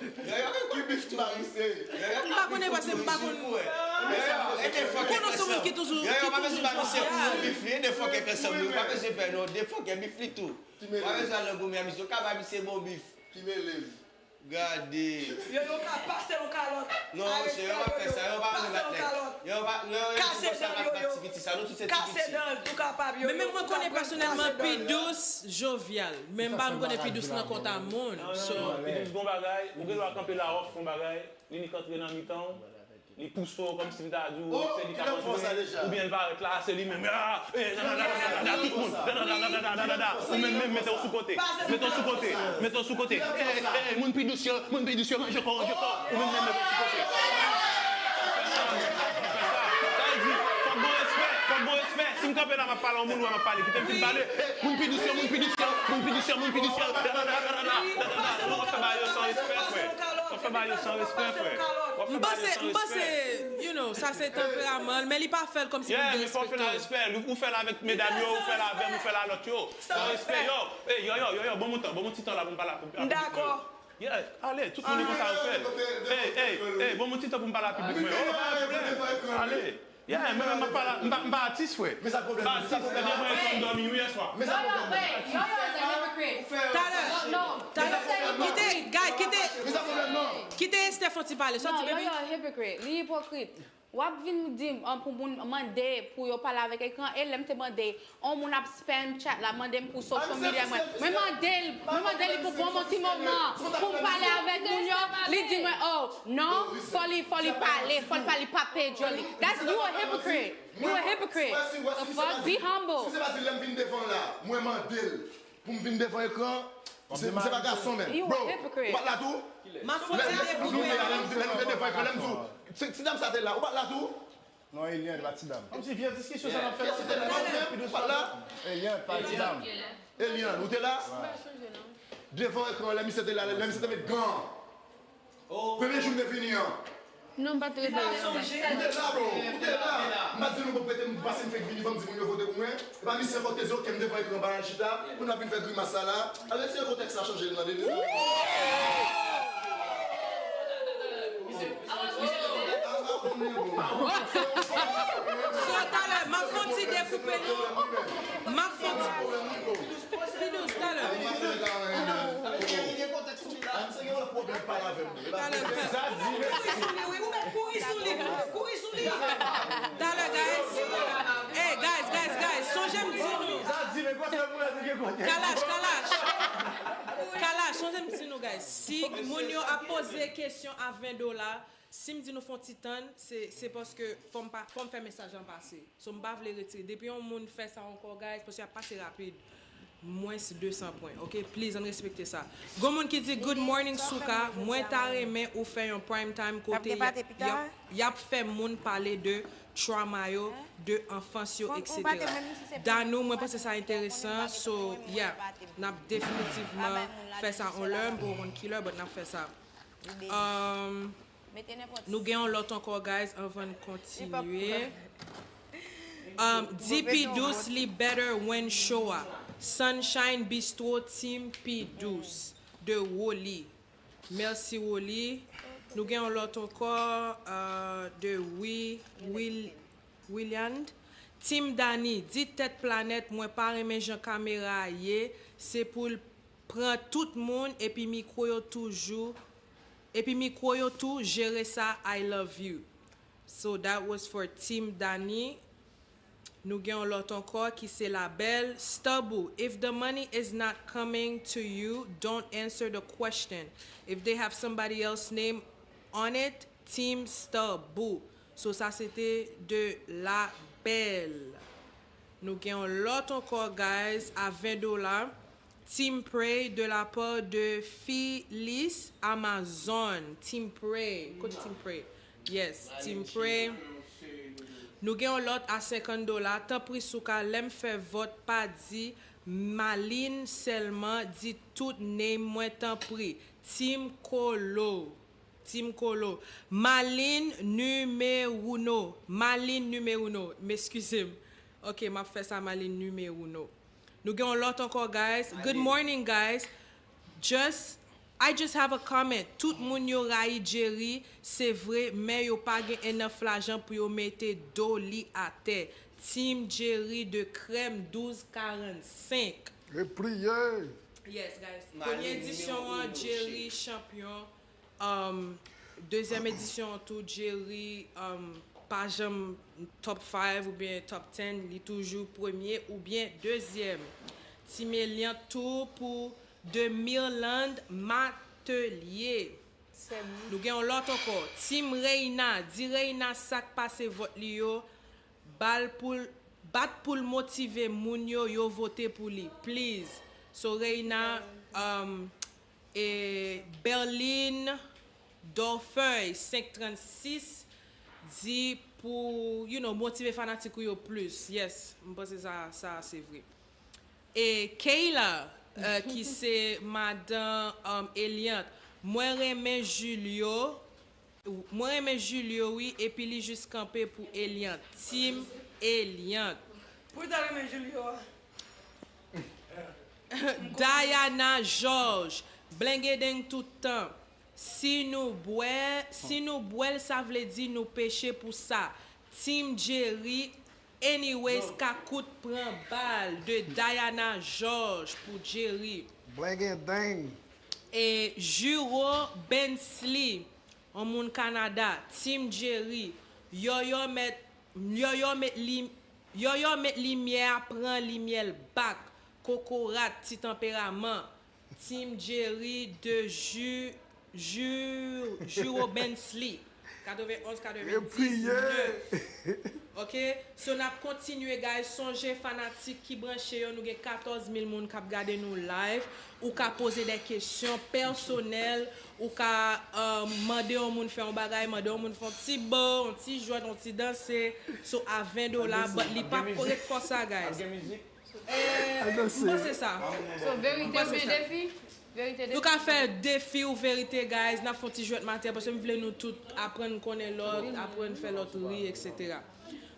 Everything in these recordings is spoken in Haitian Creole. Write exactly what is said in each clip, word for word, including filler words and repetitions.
Yo, yo, ki bif tou? Marise. M pa konnen paske m pa konn. Yo, yo, e de fòk Konnen se moun ki toujou ki toujou bif li, e de fòk ansanm li. Ou pa bezwen pè non, de fòk bif li tou. Ou pa bezwen al nan goumen a misye, ou ka bay misye bon bif. Ki melez. Gade. Yo, yo ka pase yon kalòt. Non, se yo pa fè sa, yo pa bezwen bat nèg. Yo pa, yo, yo, Kase dan yo, yo. Ti piti sa, nou tout se ti Kase piti. Dan l tou kapab yo. Men menm mwen konnen pèsonèlman Pidous Jovial. Men m pa m konnen Pidous nan konta moun. So, Pidous gon bagay, ou gen dwa kanpe la, w ap fè yon bagay, li nik antre nan mitan w, li pouse w kòmsi m ta di w se li k ap antre, oubyen l parèt la, se li menm, ah, eh, dadadadada, tout moun, dadadadada, ou menm menm mete w sou kote, mete w sou kote, mete w sou kote, eh, eh, moun Pidous yo, moun Pidous yo, ranje kò, ranje kò, ou menm menm mete w sou kote. Sa vle di, fòk gon respè, fòk gon respè. Si m kanpe la, m ap pale, yon moun wè m ap pale, kite m fin pale. Moun Pidous yo, moun Pidous yo, moun Pidous yo, moun Pidous yo, dadadadada, dadadada, w ap fè bagay yo san respè, frè. W ap fè bagay yo san respè, frè. W ap fè M bagay yo panse, san m panse, respè. You know, sa se tanperaman l, men li pa fè l kòmsi pou Yeah, l men fò w fè l nan derespekte w. Respè. Ou fè l avèk medam yo, ou fè l avè m, ou fè l a lòt yo. San respè, yo. Ey, yo, yo, yo, yo, ban m yon tan, ban m yon ti tan la pou m pale ak piblik mwen. Dakò. Yeah, ale, tout moun konsa yo fè l. Ey, ey, ey, ban m yon ti tan pou m pale ak piblik mwen. Oh, pa gen pwoblèm. Ale. Yeah, mwen menm m ap pale, m pa, m pa atis, frè. M pa atis, se devan ekran m dòmi wi yè swa. Yo, yo, wait, yo, yo, is a hypocrite. Talè, No, talè, kite, guy, kite, kite Esther fè yon ti pale, soti No, yo, baby. Yo, hypocrite. Li ipokrit. W ap vin di m an, pou moun mande pou yo pale avèk ekran, e lè m te mande, yon moun ap spam chat la, mande m pou social media mwen. Mwen mande l, mwen mande li pou bon bon ti moman, pou m pale avèk moun yo, li di mwen, oh, non, fò li, fò li pale, fò li pale, li pa pè djòl li. That's you a hypocrite. You a hypocrite. The fuck? Be humble. Si se pa di lè m vin devan la, mwen mande l pou m vin devan ekran, se se pa gason menm. Bro, ou pa t la tou? M ap fè yon ti debouke. Lè m vin devan ekran, lè m di w, se ti dam sa te la, ou pa t la tou? Non, Elian, pa ti dam. Kòmsi vye diskisyon sa n ap fè la, ou pa t la? Elian, pa ti dam. Elian, ou te la? Devan ekran, lè misye te la, lè misye te met gan. Premye jou m te vini an. Non, m pa t rete. Ou te la, bro. Ou te la. M pa t di nou pou prete m, pase m fèk vini, ban m di moun yo vote pou mwen. E pa misye fòk te di, ok, m devan ekran, ba l chita. Pou n ap vin fè grimas sa la. Alè, se kontèks la chanje, n tande. So, talè, m ap fè yon ti dekoupe nou. M ap fè yon ti. Pidous, talè. Talè, talè. Kouri sou li, wi. Ou mèt kouri sou li. Kouri sou li. Talè, guys. Hey, guys, guys, guys. Sonje m di nou. Kalash, Kalash. Kalash, sonje m di nou, guys. Si moun yo ap poze kesyon a ven dola, si m di nou fè yon ti tann, se, se paske fò m pa, fò m fè mesaj lan pase. So, m pa vle retire. Depi yon moun fè sa ankò, guys, paske y ap pase rapid. Mwens de san pwen, ok? Please, ann respekte sa. Gon moun ki di, good morning, Souka. Mwen ta renmen ou fè yon prime time kote y ap, y ap, y ap fè moun pale de trauma yo, de anfans yo, et cetera. Danou, mwen panse sa enteresan. So, yeah, n ap definitivman fè sa on lè. M poko konn kilè, but n ap fè sa. Um, Nou gen yon lòt ankò, guys, anvan n kontinye. Um, D P Dous li better win show a. Sunshine Bistro, Team P Dous, de Woli. Mèsi, Woli. Nou gen yon lòt ankò, uh, de Wi, Wil, Williand. Team Dani, di tèt planèt, mwen pa renmen jan kamera a ye, se pou l pran tout moun epi mikwo yo toujou Epi mikwo yo tou jere sa I love you. So that was for Team Dani. Nou gen yon lòt ankò ki se la bèl Stabou. If the money is not coming to you, don't answer the question. If they have somebody else name on it, Team Stabou. So sa se te de la bèl. Nou gen yon lòt ankò, guys, a ven dola. Team Pray de la part de Phyllis Amazon. Team Pray. Kote Team Pray? Yes, Team Pray. Nou gen yon lòt a senkant dola. Tanpri Souka, lè m fè vòt pa di Maline sèlman, di tout name mwen tanpri. Team Kolo. Team Kolo. Maline numéro uno. Maline numéro uno. M eskize m. Ok, m ap fè sa Maline numéro uno. Nou gen yon lòt ankò, guys. Good morning, guys. Just I just have a comment. Tout moun yo rayi Jerry, se vre, men yo pa gen enough lajan pou yo mete do li atè. Team Jerry de Crème douz karannsenk. E priye! Yes, guys. Premye edisyon an, Jerry chanpyon. Um, dezyèm edisyon an tou, Jerry um, pa janm top five oubyen top ten, li toujou premye oubyen dezyèm. Team Eliante tou pou de Mirlande Matelier. Nou gen yon lòt ankò. Team Reina, di Reina sa k pase vòt li yo, ba l pou l, bat pou l motive moun yo, yo vote pou li, please. So Reina, um, e Berline Dorfeuille senk trannsis di pou, you know, motive fanatik ou yo plis. Yes, m panse sa, sa se vre. E Kayla, euh, ki se madan um, Eliante, mwen renmen Julio, mwen renmen Julio wi, epi li jis kanpe pou Eliante. Team Eliante. Pou ta renmen Julio a. Diana Georges, blengedeng tout tan. Si nou bwè, si nou bwè l, sa vle di nou peche pou sa. Team Jerry, anyways, Kakout pran bal de Diana Georges pou Jerry. Blengedeng. E Juro Bensley, yon moun Kanada, Team Jerry, Yòyò mèt, Yòyò mèt li, Yòyò mèt limyè a, pran limyè l back, Kokorat, ti tanperaman, Team Jerry de Ju, Ju, Juro Bensley, katrevenonz katrevendiznèf. Ok, so n ap kontinye, guys. Sonje, fanatik ki branche yo, nou gen katòz mil moun k ap gade nou live. Ou ka poze de kesyon pèsonèl, ou ka euh, mande yon moun fè yon bagay, mande yon moun fè yon ti bo, yon ti jwèt, yon ti danse. So a ven dola, but li pa ret konsa, guys. Eh, m panse sa. So, verite oubyen defi? Verite, defi. Nou ka fè defi ou verite, guys. N ap fè yon ti jwèt maten paske m vle nou tout aprann konnen lòt, aprann fè lòt ri, etsetera.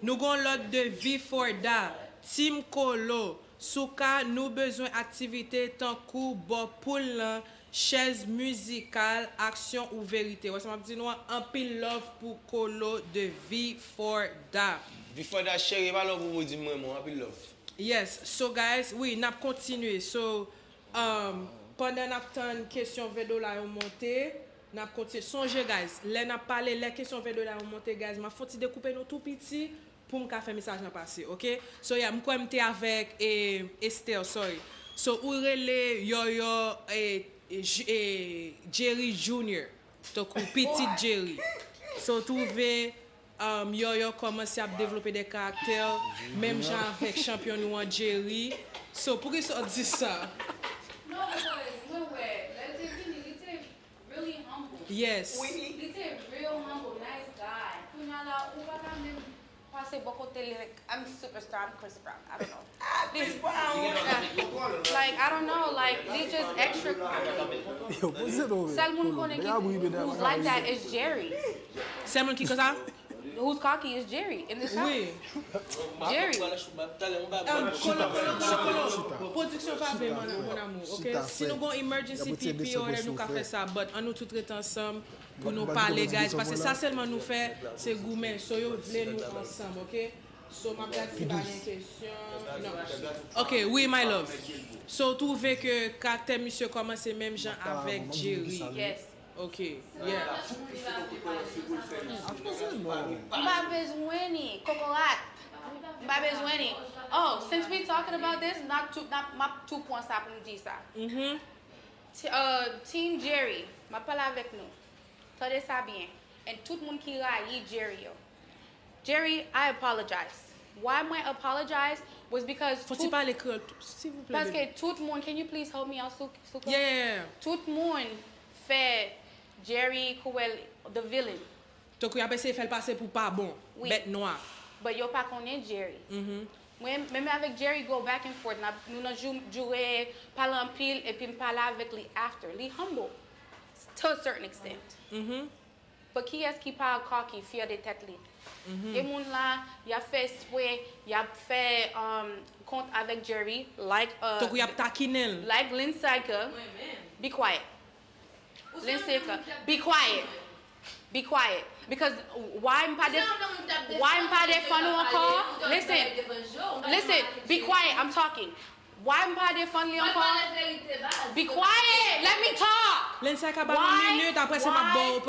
Nou gon lòt de V four Da, Team Kolo, Souka, nou bezwen aktivite tankou bò poul lan, chèz mizikal, aksyon ou verite. Wè sa m ap di nou an, anpil love pou Kolo de V four Da. V four Da cheri, pa love pou ou di m renmen w, anpil love. Yes, so guys, wi, n ap kontinye. So, um, pandan n ap tann kesyon ven dola yo monte, n ap kontinye. Sonje, guys, lè n ap pale, lè kesyon ven dola yo monte, guys, m ap fè yon ti dekoupe nou tou piti pou m ka fè mesaj lan pase, ok? So, yeah, m kwè m te avèk, e, Esther, sorry. So, ou rele Yòyò, e, e, J-, e, Jerry Junior. Tankou pitit Jerry. So, w twouve, um, Yòyò kòmanse ap devlope de karaktè, menm jan avèk chanpyon nou an, Jerry. So, poukisa w di sa? No, because mwen wè, lè l te vini, li te really humble. Yes. Li te real humble, nice guy. Kounye a la, ou pa ka menm pase bò kote l, like, I'm superstar, I'm Chris Brown. I don't know. Ah, Chris Brown. Like, I don't know, like, li just extra. Yo, poze non, men. Sèl moun konnen ki who's like that is Jerry. Sèl moun ki konsa? Who's cocky is Jerry in this house. Wi. Jerry. Um, Kolo, Kolo, Kolo, Kolo. Pwodiksyon pa vle, mon, mon amour, ok? Si nou gon emergency P P, nou ka fè sa, but ann nou tout ret ansanm pou nou pale, guys, paske sa sèlman nou fè, se goumen. So, yo vle nou ansanm, ok? So, m ap gad si pa gen kesyon. Non. Ok, wi, my love. So, w twouve ke karaktè misye kòmanse menm jan avèk Jerry. Yes. Ok, yeah. M pa bezwen ni kokorat. M pa bezwen ni. Oh, since we talking about this, n ap tou, n ap, m ap tou pran sa pou m di sa. Mhm. T-, uh, Team Jerry, m ap pale avèk nou. Tande sa byen. And tout moun ki rayi Jerry yo. Jerry, I apologize. Why mwen apologize was because Fò ti tout, pale kreyòl, tou, silvouplè, paske baby. Tout moun, can you please help me out, sou, sou Yeah, yeah, yeah. Tout moun fè Jerry Cowell the villain. Tankou y ap eseye fè l pase pou pa bon, Wi. Bèt nwa. But yo pa konnen Jerry. Mhm. Mwen, menm avèk Jerry go back and forth, n ap, nou nan jou, joure, pale anpil, epi m pale avèk li after. Li humble, to a certain extent. Mhm. But kiyès ki pa cocky, fyè de tèt li? Mhm. Gen moun la, y ap fè espre, y ap fè, um, kont avèk Jerry, like, uh, Tankou y ap takinen l. Like Lynn Saika. Mwen menm. Be quiet. Listen, be quiet. Be quiet. Because why m pa def- why m pa defann ou ankò? Listen. Listen, be quiet. I'm talking. Why m pa defann li ankò? Be quiet. Let me talk. Lensay ka ba yon minit, apre sa m ap ba w